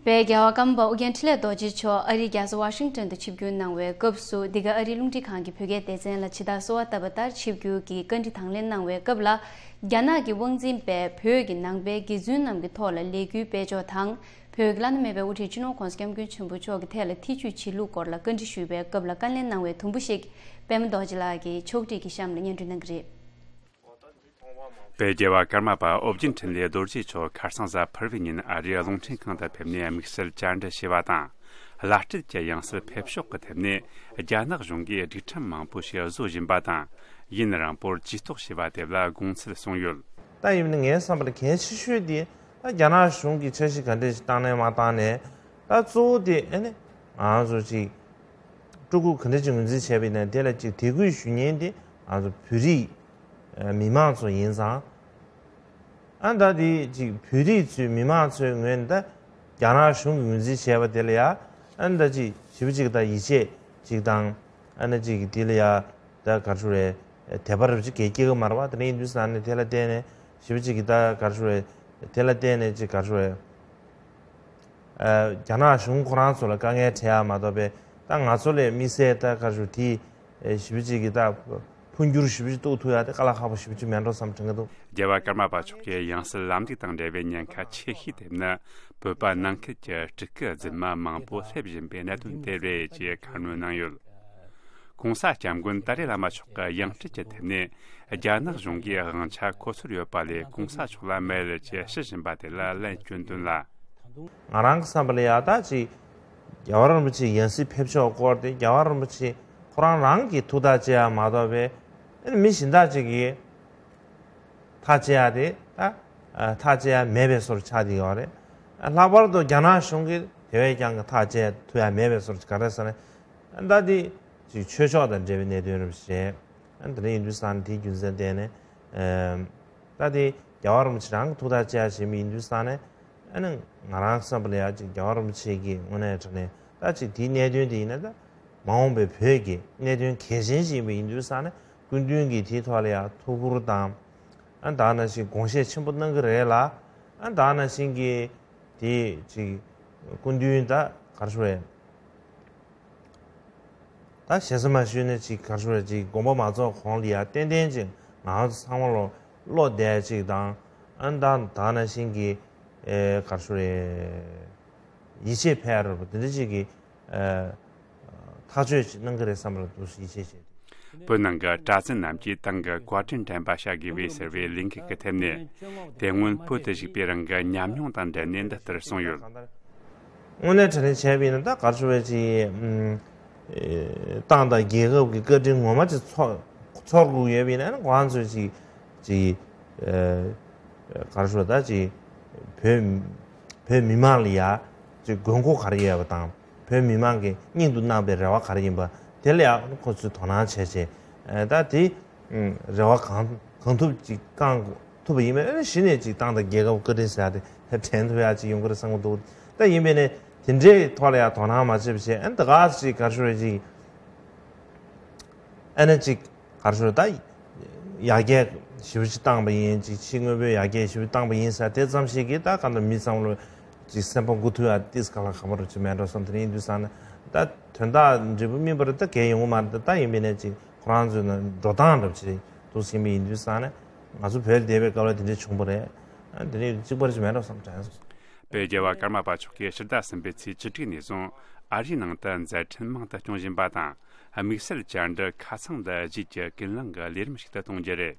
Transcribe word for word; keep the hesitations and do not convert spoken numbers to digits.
བོད་རྒྱལ་བ་ཀརྨ་པ་ཨོ་རྒྱན་འཕྲིན་ལས་རྡོ་རྗེ་མཆོག་ཨ་རིའི་རྒྱལ་ས་ཝ་ཤིང་ཊོན་དུ་ཆིབས་བསྒྱུར་གནང་བའི་སྐབས་སུ། འདི་ག་ཨ་རིའི་རླུང་འཕྲིན་ཁང་གི་བོད་སྐད་སྡེ་ཚན་ལ་ཇི་ལྟར་གསོལ་བ་བཏབ་པ་ལྟར། ཆིབས་བསྒྱུར་གྱི་བཀའ་འདྲི་དང་ལེན་གནང་བའི་སྐབས་ལ། རྒྱ་ནག་གི་དབང་འཛིན་པས་བོད་ཀྱི་ནང་པའི་དགེ་བཙུན་རྣམས་ཀྱི་ཐོག་ལ་ལས་འགུལ་སྤེལ་ཕྱོགས་དང་། བོད་ཀྱི་བླ་ན་མེད་པའི་དབུ་ཁྲིད་སྤྱི་ནོར་༸གོང་ས་༸སྐྱབས་མགོན་ཆེན་པོ་མཆོག་གི་ཐད་ལ་ཐེ་བྱུས་བྱེད་ལུགས་སྐོར་ལ་བཀའ་འདྲི་ཞུས་པའི་སྐབས་ལ། བཀའ་ལན་གནང་བའི་དུམ་བུ་ཞིག་པད་མ་རྡོ་རྗེ་ལགས་ཀྱིས་ཕྱོགས་སྒྲིག་གི་གཤམ་ལ་སྙན་སྒྲོན་གནང་གི་རེད། བོད་རྒྱལ་བ་ཀརྨ་པ་ཨོ་རྒྱན་འཕྲིན་ལས་རྡོ་རྗེ་མཆོག་ཁ་སང་གཟའ་ཕུར་བུའི་ཉིན་ཨ་རིའི་རླུང་འཕྲིན་ཁང་དུ་ཕེབས་ནས་དམིགས་བསལ་བཅར་འདྲི་ཞུས་པ་དང་། བླ་སྤྲུལ་གྱི་ཡང་སྲིད་ཕེབས་ཕྱོགས་ཀྱི་ཐད་ནས་རྒྱ་ནག་གཞུང་གིས་སྒྲིག་ཁྲིམས་མང་པོ་ཞིག་བཟོ་བཞིན་པ་དང་། ཡུན་རིང་པོར་ཇུས་གཏོགས་བྱས་པ་དེ་ལ་དགོངས་ཚུལ་གསུངས་ཡོད། ད་ཡིན་ན་ངའི་བསམ་པར་གལ་ཆེ་ཤོས་དེ། ད་རྒྱ་ནག་གཞུང་གིས་འཆར་གཞི་ག་འདྲ་ཞིག་བཏང་ནའི་མ་བཏང་ནའི། ད་གཙོ་བོ་དེ་ཨ་ནི་ང་ཚོ་ཅིག་སྤྲུལ་སྐུ་ག་འདྲ་ཅིག་ངོས་འཛིན་བྱས་པ་ཡིན་ན། དེ་ལ་ཅིག་དད་གུས་ཞུ་མཁན་དེ་ང་ཚོ་བོད་རིགས་མི་མང་ཚོ་ཡིན་ཙང་། ཨ་ད་དེ་ཅིག་བོད་རིགས་ཚོའི་མི་མང་ཚོའི་ངོས་ནས་ད་རྒྱ་ནག་གཞུང་གིས་ངོས་འཛིན་བྱས་པ་དེ་ལ་ཡ། ཨ་ད་ཅིག་ཞེ་པོ་ཅིག་ད་ཡིད་ཆེས་ཅིག་དང་། ཨ་ནི་ཅིག་དེ་ལ་ཡ་ད་ག་རེ་ཟེར་རེད། དད་པ་རེ་ཅིག་གས་སྐྱེ་གི་མ་རེད་པ། དེ་འདྲ་ཡིན་དུས་ཙང་ནས་དེ་ལ་བརྟེན་ནས་ཞེ་པོ་ཅིག་གི་ད་ག་རེ་ཟེར་རེད། དེ་ལ་བརྟེན་ནས་ཅིག་ག་རེ་ཟེར་རེད། ཨ་རྒྱ་ནག་གཞུང་ཁོ་རང་ཚོ་ལ་དཀའ་ངལ་འཕྲད་ཡ་མ་གཏོགས་པའི། ད་ང་ཚོ་ལས་དམིགས་བསལ་ད་ག་རེ་ཟེར་རེད། དེ་ཨེ་ཞེ་པོ་ཅིག་གི་ད་འཕོ་འགྱུར་ཞེ་པོ་ཅིག་གཏོང་ཐུབ་ཡ་དེ་དཀའ་ལས་ཁག་པོ་ཞེ་པོ་ཅིག་མེད་འགྲོ་བསམ་དྲན་གི་འདུག། རྒྱལ་བ་ཀརྨ་པ་མཆོག་གི་ཡང་སྲིད་ལམ་ལུགས་དང་འབྲེལ་བའི་ཉེན་ཁ་ཆེ་ཤོས་དེ་ནི་བོད་པ་ནང་ཁུལ་གྱི་སྤྲུལ་སྐུ་རྫུན་མ་མང་པོ་སླེབས་བཞིན་པའི་གནད་དོན་དེ་རེད་ཅེས་ཁ་སྣོན་གནང་ཡོད། ༸གོང་ས་༸སྐྱབས་མགོན་ཏཱ་ལའི་བླ་མ་མཆོག་གི་ཡང་སྲིད་ཀྱི་ཐད་ནས་རྒྱ་ནག་གཞུང་གིས་དབང་ཆ་གོ་ཚོད་ཡོད་པ་ལས་༸གོང་ས་མཆོག་ལ་མེད་ཅེས་ཞུ་བཞིན་པ་དེ་ལ་ལན་སྐྱོན་དོན་ལ། ང་རང་གི་བསམ་པ་ལ་ཡ་ད་ཅིག་རྒྱལ་བ་རིན་པོ་ཆེ་ཡང་སྲིད་ཕེབས་ཕྱོགས་སྐོར་དེ་རྒྱལ་བ་རིན་པོ་ཆེ་ཁོ་རང་རང་གིས་ཐུགས་ཐག་བཅད་ཡ་མ་གཏོགས་པའི་ཨ་ནི་མི་གཞན་དག་ཅིག་གིས་ཐག་བཅད་ཡ་དེ་ད་ཐག་བཅད་ཡ་མེད་པའི་བཟོ་འདྲ་ཆགས་བསྡད་ཡོད་རེད། ལྷག་པར་དུ་རྒྱ་ནག་གཞུང་གིས་དེ་བས་ཀྱང་གི་ཐག་བཅད་ཐུབ་ཡ་མེད་པའི་བཟོ་འདྲ་ག་རེ་ཟེར་ན། ད་དེ་ཅིག་ཆོས་ཕྱོགས་དང་འབྲེལ་བའི་གནད་དོན་རེད་པ་ཞེས། ཨ་དེ་འདྲ་ཡིན་དུས་ཙང་ནས་དེའི་རྒྱུ་མཚན་བརྟེན་ནས། ཨ་ད་དེ་རྒྱལ་བ་རིན་པོ་ཆེ་རང་གི་ཐུགས་ཐག་བཅད་བཞིན་པ་ཡིན་དུས་ཙང་ནས། ཨ་ནི་ང་རང་བསམ་པ་ལ་ཡ་ཅིག་རྒྱལ་བ་རིན་པོ་ཆེ་གིས་དངོས་གནས་དྲང་གནས་ད་ཅིག་དེའི་གནད་དོན་དེ་ཡིན་ན། ད་མ་འོངས་པའི་བོད་ཀྱི་གནད་དོན་གལ་ཆེན་ཞིག་ཡིན་པ་ཡིན་དུས་ཙང་ནས། སྐུ་མདུན་གྱིས་དེའི་ཐོག་ལ་ཡ་ཐུགས་ཁུར་དང་། ཨ་ད་ནང་བཞིན་དགོངས་བཞེས་ཆེན་པོ་གནང་གི་རེད་ལ། ཨ་ད་ནང་བཞིན་གྱི་དེ་ཅིག་སྐུ་མདུན་ད་ག་རེ་ཞུ་དགོས་རེད། ད་ཞེ་ས་མ་ཞུས་ན་ཅིག་ག་རེ་ཞུ་དགོས་རེད། ཅིག་དགོངས་པ་མ་རྫོགས་གོང་ལ་ཡ་ཏན་ཏན་ཅིག་ང་ཚོ་ཚང་མ་ལོ་བློ་བདེ་ཅིག་དང་། ཨ་ད་ད་ནང་བཞིན་གྱི་ཨེ་ག་རེ་ཞུ་དགོས་རེད། ཡིད་ཆེས་འཕེར་བ་དེ་འདྲ་ཅིག་གི་ཨེ་ཐག་གཅོད་ཅིག་གནང་གི་རེད་བསམ་པ་འདུག་ཡིད་ཆེས་བྱས་ཏེ། བོད་ནང་གི་གྲྭ་བཙུན་རྣམས་ཀྱིས་ཏང་གི་བཀའ་དྲིན་དྲན་པ་བྱ་དགོས་པའི་ཟེར་བའི་ལས་འགུལ་གྱི་ཐད་ནས། དེ་སྔོན་བོད་དུ་བཞུགས་པའི་རིང་གི་ཉམས་མྱོང་དང་འབྲེལ་ནས་འདི་ལྟར་གསུངས་ཡོད། དངོས་གནས་དྲང་གནས་བྱས་པ་ཡིན་ན། ད་ག་རེ་ཞུ་དགོས་རེད། ཅིག་ཨུམ། ཨེ་ཏང་དང་རྒྱལ་ཁབ་ཀྱི་བཀའ་དྲིན་ངོ་མ་ཅིག་ཚོར་ཚོར་དགོས་ཡོད་པ་ཡིན་ན། ཁོ་རང་ཚོས་ཅིག་ཅིག་ཨེ་ག་རེ་ཞུ་དགོས་རེད། ད་ཅིག་བོད་བོད་མི་མང་ལ་ཡ་ཅིག་དགོས་མཁོ་ག་རེ་ཡོད་པ་དང་། བོད་མི་མང་གིས་སྙིང་དུ་བརྣག་པའི་རེ་བ་ག་རེ་ཡིན་པ་དེ་ལ་ཡང་ཁོ་ཚོས་དོ་སྣང་བྱས་བྱས། ཨ་ད་དེ་རེ་བ་གང་གང་ཐུབ་ཅིག་བསྐང་ཐུབ་པ་ཡིན་པ་ཨ་གཞི་ནས་ཅིག་ཏང་དང་རྒྱལ་ཁབ་བཀའ་དྲིན་ཟེར་ཡ་དེ་དྲན་ཐུབ་ཡ་ཅིག་ཡོང་གི་རེད་བསམ་གྱི་འདུག། ད་ཡིན་པས་ནས་དེ་འདྲའི་ཐོག་ལ་ཡང་དོ་སྣང་མ་བྱས་པ་བྱས། ཨ་ད་ག་ཅིག་ག་རེ་ཞུ་དགོས་རེད། ཅིག་ཨ་ནི་ཅིག་ག་རེ་ཞུ་དགོས་རེད། ད་ཡར་རྒྱས་ཞེ་པོ་ཅིག་བཏང་པ་ཡིན། ཅིག་ཕྱི་དངོས་པོའི་ཡར་རྒྱས་ཞེ་པོ་བཏང་པ་ཡིན་ཟེར་དེ་ཙམ་ཞིག་གིས་ད་གང་ལྟར་མི་ཚང་མ་ལོ་ཅིག་སེམས་པ་མགུ་འཐོམ་ཡ་ཏིས་ག་ལ་ག་པར་ཅིག་མེད་འགྲོ་བསམ། དེ་ཡིན་དུས་ཙང་ནས་ད་དོན་དག་འབྲས་བུ་སྨིན་པ་རེད། ད་གལ་ཡོང་གི་མ་རེད། ད་ཡིན་པས་ནས་ཅིག་ཁོ་རང་ཚོའི་ནང་འགྲོ་སྟངས་འདྲ་པོ་ཅིག་འདུག་ཟིན་པ་ཡིན་དུས་ཙང་ནས། ང་ཚོ་བོད་ལ་བསྡད་པའི་སྐབས་ལ་དེ་འདྲ་བྱུང་བ་རེད། ཨ་དེ་ནས་གཅིག་པར་ཅིག་མེད་འགྲོ་བསམ་དྲན་སོང་། བོད་རྒྱལ་བ་ཀརྨ་པ་མཆོག་གིས་ཕྱི་ཟླ་གསུམ་པའི་ཚེས་བཅུ་དྲུག་ནས་བཟུང་ཨ་རིའི་ནང་དུ་མཛད་འཕྲིན་མང་དུ་སྐྱོང་བཞིན་པ་དང་། དམིགས་བསལ་བཅར་འདྲི་ཁ་ཚང་འདི་རྗེས་ཀྱི་ཀུན་གླེང་གི་ལས་རིམ་ཞིག་ཏུ་གཏོང་རྒྱུ་རེད།